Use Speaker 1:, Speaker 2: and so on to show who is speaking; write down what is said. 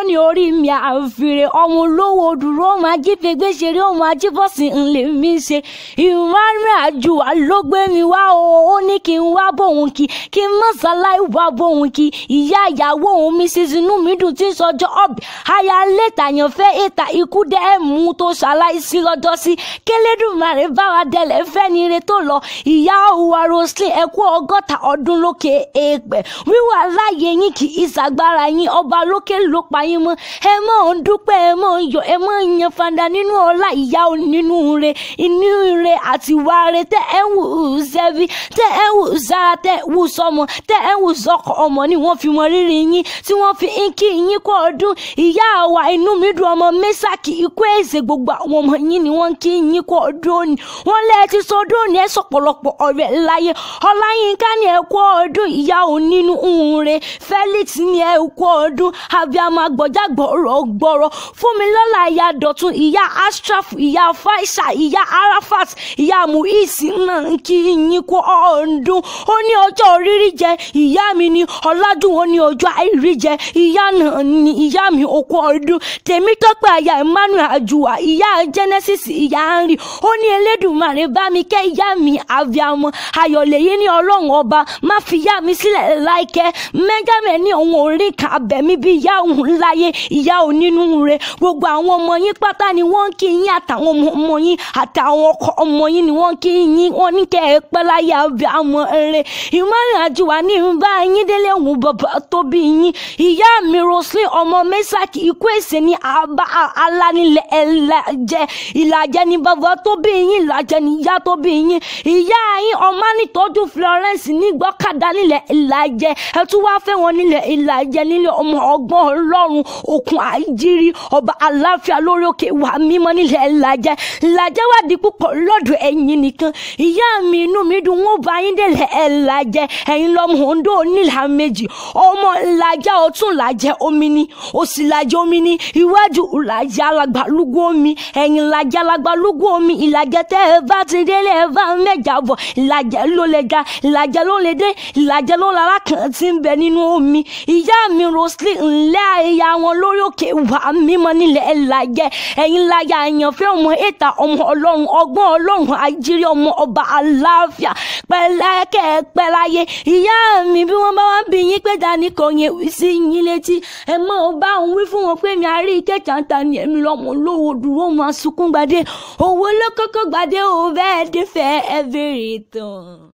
Speaker 1: ní orí mi àfìrè ọmọ olówó dúró ọmọ ajífẹ́gbé ṣeré ọmọ ajíbọ̀sìn ńlẹ̀ mi ṣe. Emmanuel Àjùwà ló gbé mi wá o, ó ní kí n wá bóun kí kí n má ṣaláì wá bóun kí. Ìyá ìyàwó òun mi ṣe inú mi dùn tí ń sọjọ́ ọ̀bì aya lẹ́tà yàn fẹ́ ètà ikú dẹ́ mú tó ṣaláìsí lọ́jọ́ sí. Kélédùmarè bá wa dẹlẹ̀ fẹ́ ni ire tó lọ. Ìyá wa Roslyn ẹ kú 60 ọdún lókè èèpẹ̀. Wíwà láàyè yín kì í ṣàgbára yín, ọba lókè ló pa yín mọ́. Ẹ mọ̀ ń dúpẹ́, ẹ mọ̀ ń yọ̀, ẹ mọ̀ ń yan fanda nínú ọlá ìyá onínú re, inú re àti wà re tẹ́ ẹ ń wù sẹ́bí, tẹ́ ẹ ń wù sára, tẹ́ ẹ wù sọmọ, tẹ́ ẹ ń wù sọkọ ọmọ ni wọ́n fi mọ rírì yín tí wọ́n fi ń kí yín kú ọdún. Ìyá wa inú mi dùn ọmọ Mẹ́sàkì ikú èsè gbogbo àwọn ọmọ yín ni wọ́n ń kí yín kú ọdún òní. Wọ́n lẹ́ ti sọdún òní ẹ sọ̀pọ̀lọpọ̀ ọ̀rẹ́ láyé. Ọláyínká ni ẹ kú ọdún ìyá onínú re. Felix ni ẹ kú ọdún abiyamọ agbọ̀já gbọ̀rọ̀ gbọ̀rọ̀. Fúnmilọ́lá ìyá Dọ̀tun, ìyá Ashraf, ìyá Faisha, ìyá Arafat, ìyá Muiz náà ń kí yín kú ọdún. Ó ní ọjọ́ rírí jẹ ìyá mi ni Ọlájúwọ̀n ní ọjọ́ àìrí jẹ ìyá náà ni ìyá mi òkú ọdún. Tèmítọ́pẹ́ aya Emmanuel Àjùwà, ìyá Genesis, ìyá Henry. Ó ní Elédùmarè bá mi kẹ́ ìyá mi abiyamọ ayọ̀lẹ̀yẹ ní Ọlọ́run ọba má fi ìyá mi sílẹ̀ láìkẹ́. Mẹ́gàmẹ́ ní òun orí kan abẹ̀mí bí ìyá òun láyé ìyá onínú rẹ̀. Gbogbo àwọn ọmọ yín pátá ni wọ́n ń kí yín, àtàwọn ọmọ yín àtàwọn ọkọ ọmọ yín ni wọ́n ń kí yín. Wọ́n ní kẹ́ ẹ pẹ́ láyé abiyamọ rẹ̀. Emmanuel Àjùwà ní ń bá yín délé òun bàbá tó bí yín. Ìyá mi Roslyn ọmọ Mẹ́sàkì ikú èsè ní àbá alánilẹ̀ ẹ̀làjẹ ìlàjẹ ní bàbá tó bí yín, ìlàjẹ ní ìyá tó bí yín. Ìyá yín ọmọ nítọ́jú Florence ní gbọ́kadà nílẹ̀ ìlàjẹ. Ẹ tún wá fẹ́ wọn nílẹ̀ ìlàjẹ nílẹ̀ ọmọ ọgbọ́n Ọlọ́run òkun àìjírí ọba àláfíà lórí òkè wà mímọ́ nílẹ̀ ìlàjẹ. Ìlàjẹ wà di púpọ̀ lọ́dọ̀ ẹ̀yin nìkan. Ìyá mi inú mi dùn wọ́n bá yín délẹ̀ ìlàjẹ. Ẹ̀yin lọ́mọ Oǹdó onílà méjì, ọmọ ìlàjẹ ọ̀tún làjẹ omi ni, òsì làjẹ omi ni, iwájú làjẹ alàgbàlúgbó omi, ẹ̀yìn làjẹ alàgbàlúgbó omi. Ìlàjẹ tẹ́ ẹ bá ti délé ẹ bá mẹ́jà bọ̀, ìlàjẹ ló lè ga, ìlàjẹ ló lè dé, ìlàjẹ ló lára kan tí ń bẹ nínú omi. Ìyá mi Roslyn ńlẹ́ àyà wọn lórí òkè wà mímọ́ nílẹ̀ ìlàjẹ. Ẹ̀yin láyà àyànfẹ́ ọmọ ètà ọmọ Ọlọ́run ọgbọ́n Ọlọ́run àjírí ọmọ ọba àlàáfíà pẹ̀lẹ́kẹ̀ pẹ̀láyé. Ìyá mi bí wọ́n bá wá bí yín pé dání kò yẹn wí sí yín létí, ẹ mọ̀ ọ́ bá òun wí fún wọn pé mi àrí ike jàǹtà ni èmi lọ́mọ olówó dúró máa sunkún gbadé owó ló kọ́kọ́ gbadé ò bẹ́ẹ̀ dé fẹ́ ẹ bèrè tán.